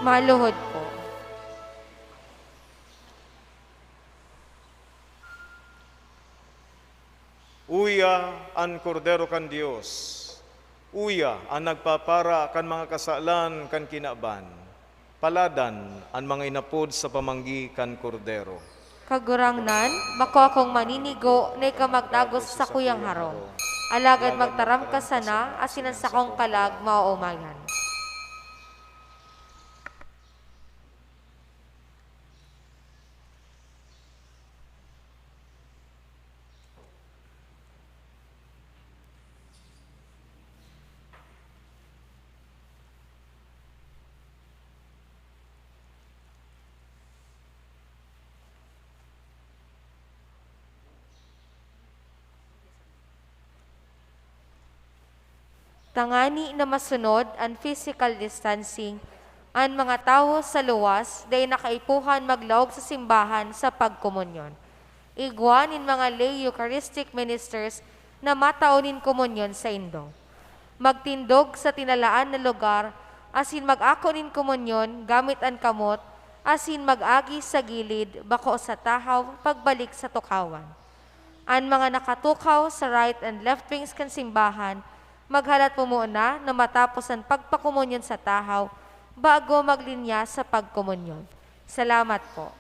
Maluhod po. Uya an Kordero kan Dios. Uya an nagpapara kan mga kasalan kan kinaban. Paladan an mga inapod sa pamanggi kan Kordero. Kagurangnan, bako akong maninigo na ika magdagos sa sakuyang harong. Alagad magtaram ka sana, asin an sakong kalag maoomayan. Tangani na masunod an physical distancing, an mga tawo sa luwas dai na kaipuhan maglaog sa simbahan sa pagkomunyon. Igwa nin mga lay Eucharistic ministers na matao nin komunyon saindo. Magtindog sa tinalaan na lugar asin mag-ako nin komunyon gamit an kamot asin mag-agi sa gilid bako sa tahaw pagbalik sa tukawan. An mga nakatukaw sa right and left wings kan simbahan, maghalat po muna na matapos an pagpakomunyon sa tahaw bago maglinya sa pagkomunyon. Salamat po.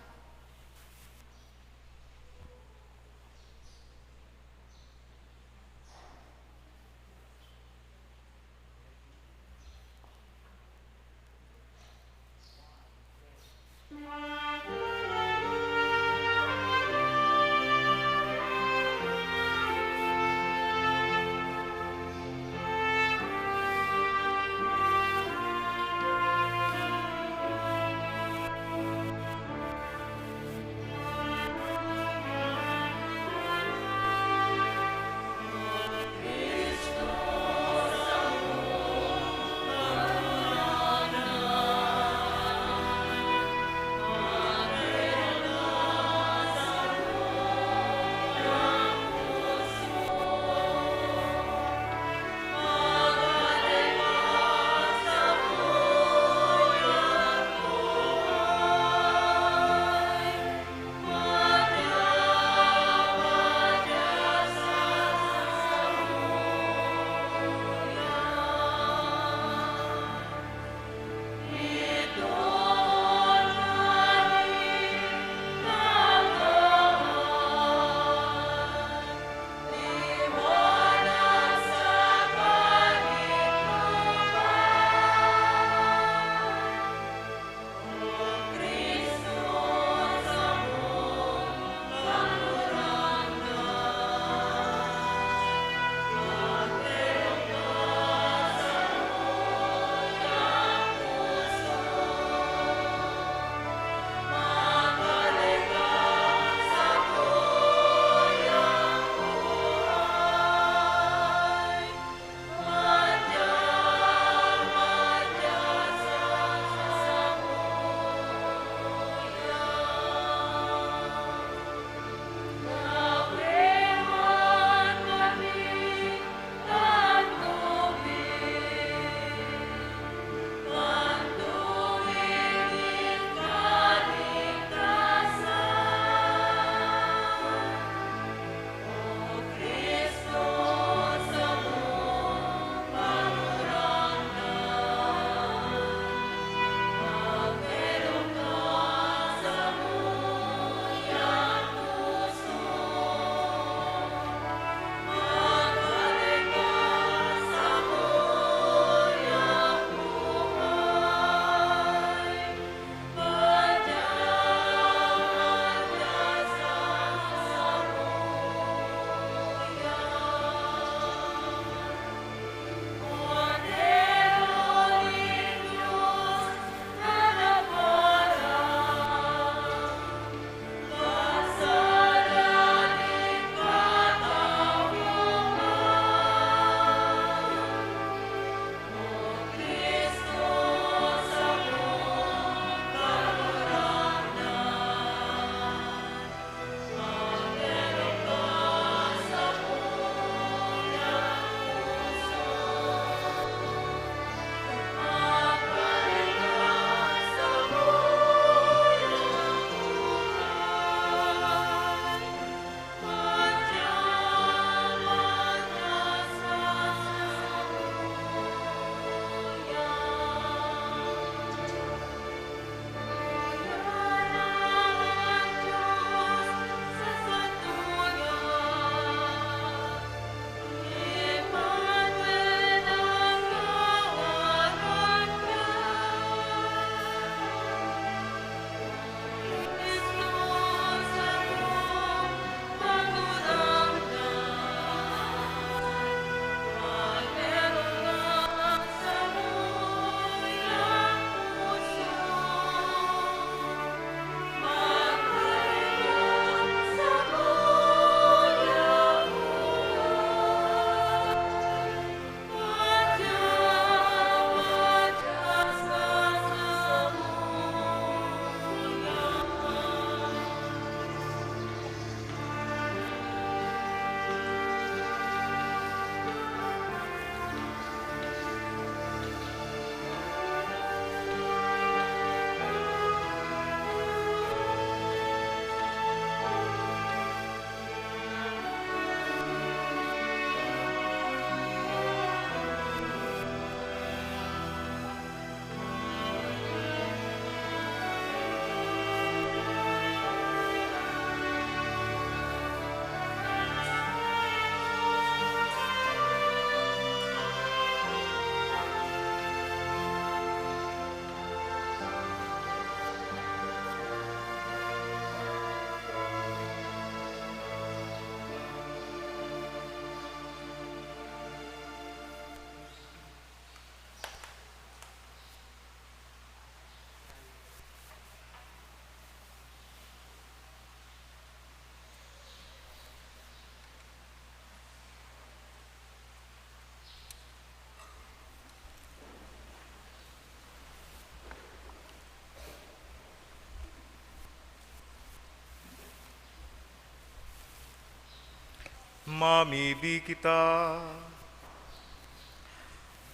Mamibi kita.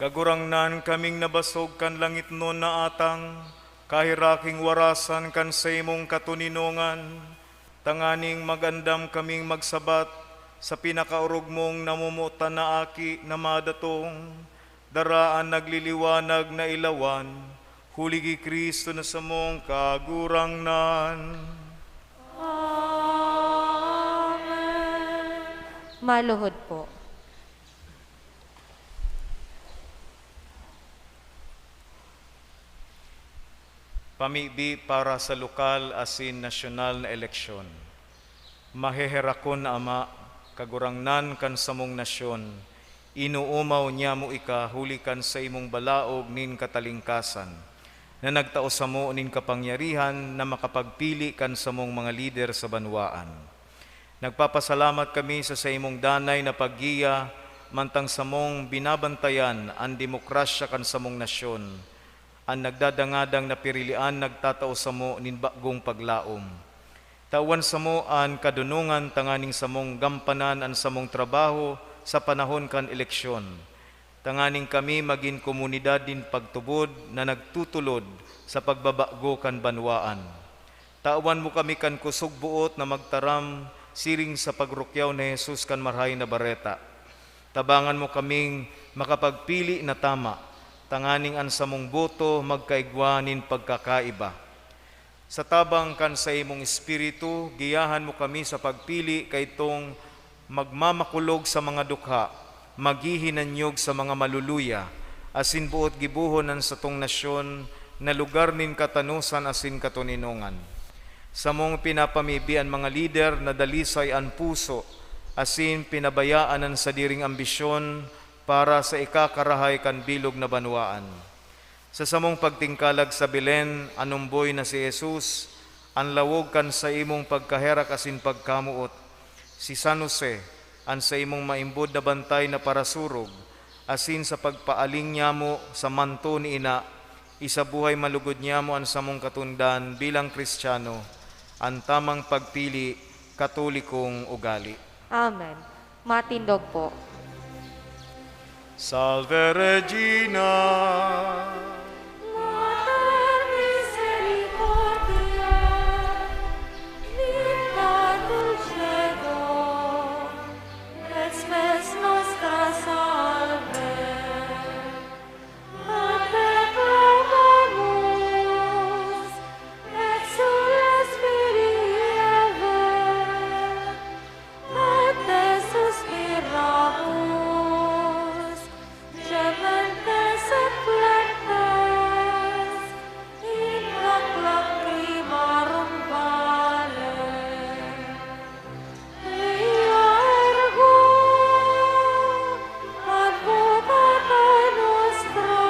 Kagurangnan, kaming nabasog kan langitnon na atang, kaheraking warasan kan saimong katoninongan, tanganing mag-andam kaming magsabat sa pinakaorog mong namomotan na Aki na madatong, dara an nagliliwanag na ilawan, huli ki Cristo na samong Kagurangnan. Amen. Maluhod po. Pamibi para sa lokal asin nasyonal na eleksyon. Maheherakon na Ama, Kagurangnan kan samong nasyon, inoomaw niamo ika huli kan saimong balaog nin katalingkasan, na nagtao samo nin kapangyarihan na makapagpili kan samong mga lider sa banwaan. Nagpapasalamat kami sa saimong danay na paggiya, mantang samong binabantayan an demokrasya kan samong nasyon. An nagdadangadang na pirilian nagtatao samo nin bagong paglaom. Tawan samo an kadonongan tanganing samong gampanan an samong trabaho sa panahon kan eleksyon, tanganing kami magin komunidad nin pagtubod na nagtutulod sa pagbabago kan banwaan. Tawan mo kami kan kosog boot na magtaram siring sa pagrukyaw ni Jesus kan Marahay na Bareta. Tabangan mo kaming makapagpili na tama, tanganing an samong boto magkaigwa nin pagkakaiba. Sa tabang kan saimong Espiritu, giyahan mo kami sa pagpili kaidtong magmamakulog sa mga dukha, maghihinanyog sa mga maluluya, asin boot gibohon an satong nasyon na lugar nin katanosan asin katoninongan. Samong pinapamibi an mga lider na dalisay an puso, asin pinabayaan an sadiring ambisyon para sa ikakarahay kan bilog na banwaan. Sa samong pagtingkalag sa Belen, an omboy na si Jesus, an lawog kan saimong pagkaherak asin pagkamoot, si San Jose, an saimong maimbod na bantay na parasurog, asin sa pagpaaling nyamo sa manto ni Ina, isabuhay malugod nyamo an samong katongdan bilang Kristiyano, an tamang pagpili, Katolikong ugali. Amen. Matindog po. Salve Regina. Mater misericordiae, dicta dulcedo, et spes nostra salve. A te clamamus, exsules Filii Evae, a te suspiramus, gementes et flaccas in hac lacrimarum vale. Ea ergo advocata nostra,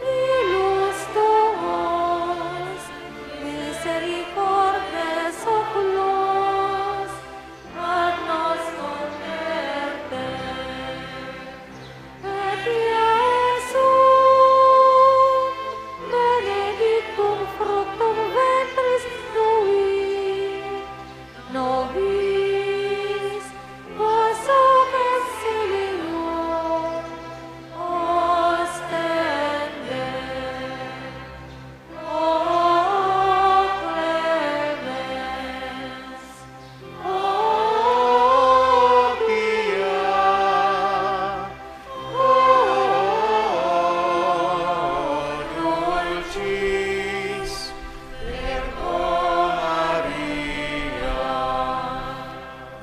ilus tuos, misericordes oculos, ad nos converte. Et Iesum benedictum fructum ventris tui, nobis posse consilium ostende, O Clemens. O Pia, O Dulcis, Virgo Maria.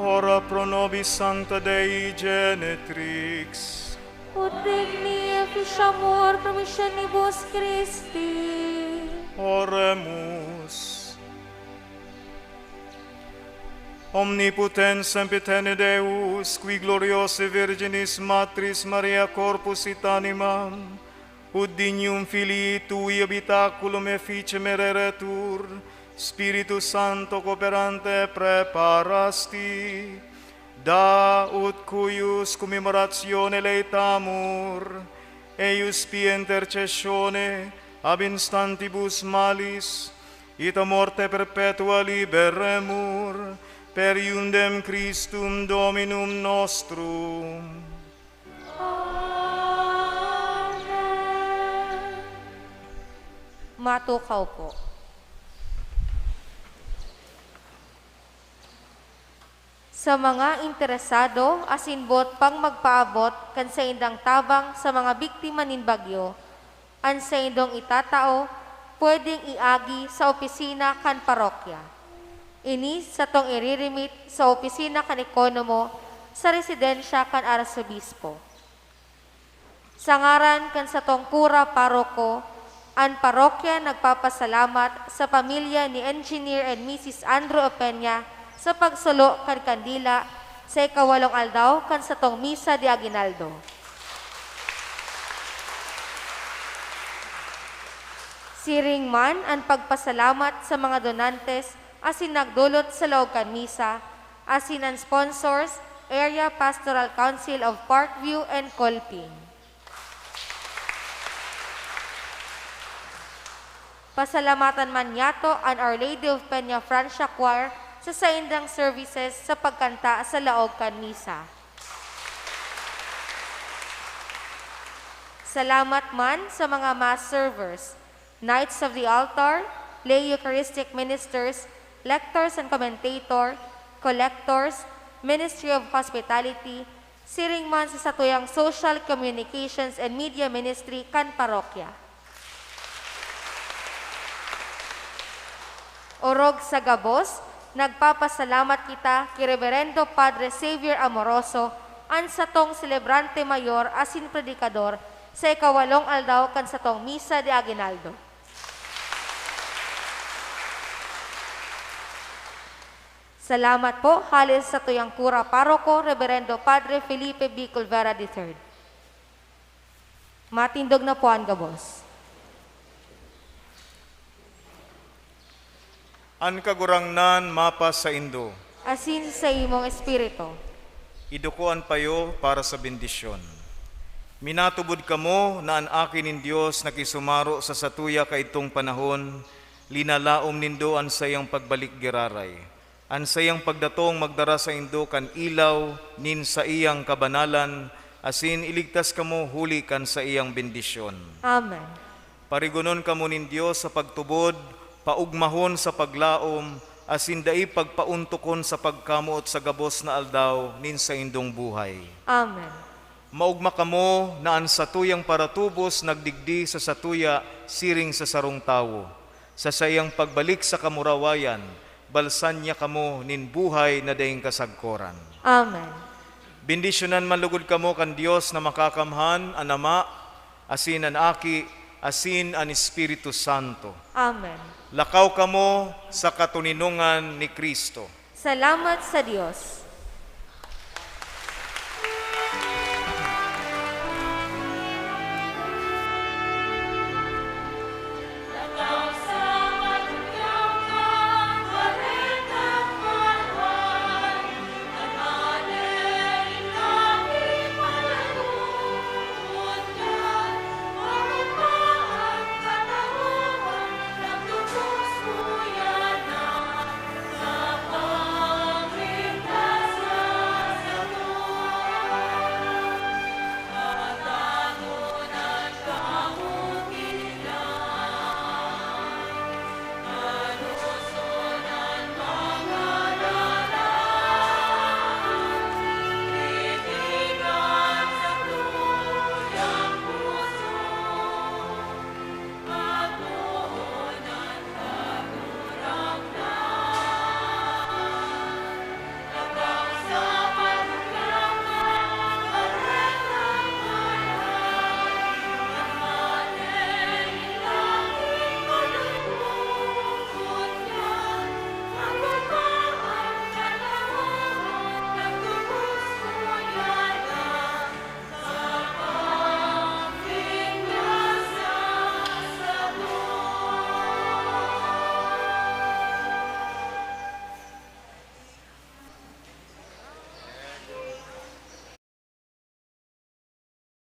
Ora pro nobis Sancta Dei Genetrix. Ut digni efficiamur promissionibus Christi. Oremus. Omnipotens sempiterne Deus, qui gloriosae Virginis Matris Maria corpus et animam, ut dignum Filii tui habitaculum efficem ereretur, Spiritus Sancto cooperante praeparasti, da ut cuius commemoratione laetamur, eius pia intercessione ab instantibus malis, ita morte perpetua liberemur, Per eundem Christum Dominum nostrum. Matukaw po. Sa mga interesado asin boot pang magpaabot kan saindang tabang sa mga biktima nin bagyo, an saindong itatao pwedeng iagi sa opisina kan parokya. Ini satong iriremit sa opisina kan ekonomo sa residensya kan arsobispo. Sa ngaran kan satong kura paroko, an parokya nagpapasalamat sa pamilya ni Engineer and Misis Andrew Opeña sa pagsulo kan kandila sa ikawalong aldaw kan satong misa de aguinaldo. Siring man an pagpasalamat sa mga donantes asin nagdolot sa laog kan misa, asin an sponsors, Area Pastoral Council of Parkview and Colping. Pasalamatan man niyato an Our Lady of Peña Francia Choir sa saindang services sa pagkanta sa laog kan misa. Salamat man sa mga mass servers, Knights of the Altar, lay Eucharistic ministers, lectors and commentator, collectors, Ministry of Hospitality, siring man sa satuyang Social Communications and Media Ministry kan parokya. Orog sa gabos, nagpapasalamat kita ki Reverendo Padre Xavier Amoroso, an satong selebrante mayor asin predikador, sa ikawalong aldaw kan satong misa de aguinaldo. Salamat po, hale sa satuyang kura paroko, Reverendo Padre Felipe B. Culvera the third. Matindog na po an gabos. An Kagurangnan mapasaindo. Asin sa imong espiritu. Iduko an payo para sa bendisyon. Minatubod kamo na an Aki nin Dios nakisumaro sa satuya kaidtong panahon, linalaom nindo an saiyang pagbalik giraray. An saiyang pagdatong magdara saindo kan ilaw nin saiyang kabanalan, asin iligtas kamo huli kan saiyang bendisyon. Amen. Parigonon kamo nin Dios sa pagtubod, paogmahon sa paglaom, asin dai pagpaontokon sa pagkamoot sa gabos na aldaw nin saindong buhay. Amen. Maogma kamo na an satuyang paratubos nagdigdi sa satuya siring sa sarong tawo. Sa saiyang pagbalik sa kamurawayan, balsan niya kamo nin buhay na daing kasagkoran. Amen. Bendisyonan man logod kamo kan Dios na Makakamhan, an Ama, asin an Aki, asin an Espiritu Santo. Amen. Lakaw kamo sa katoninongan ni Cristo. Salamat sa Dios.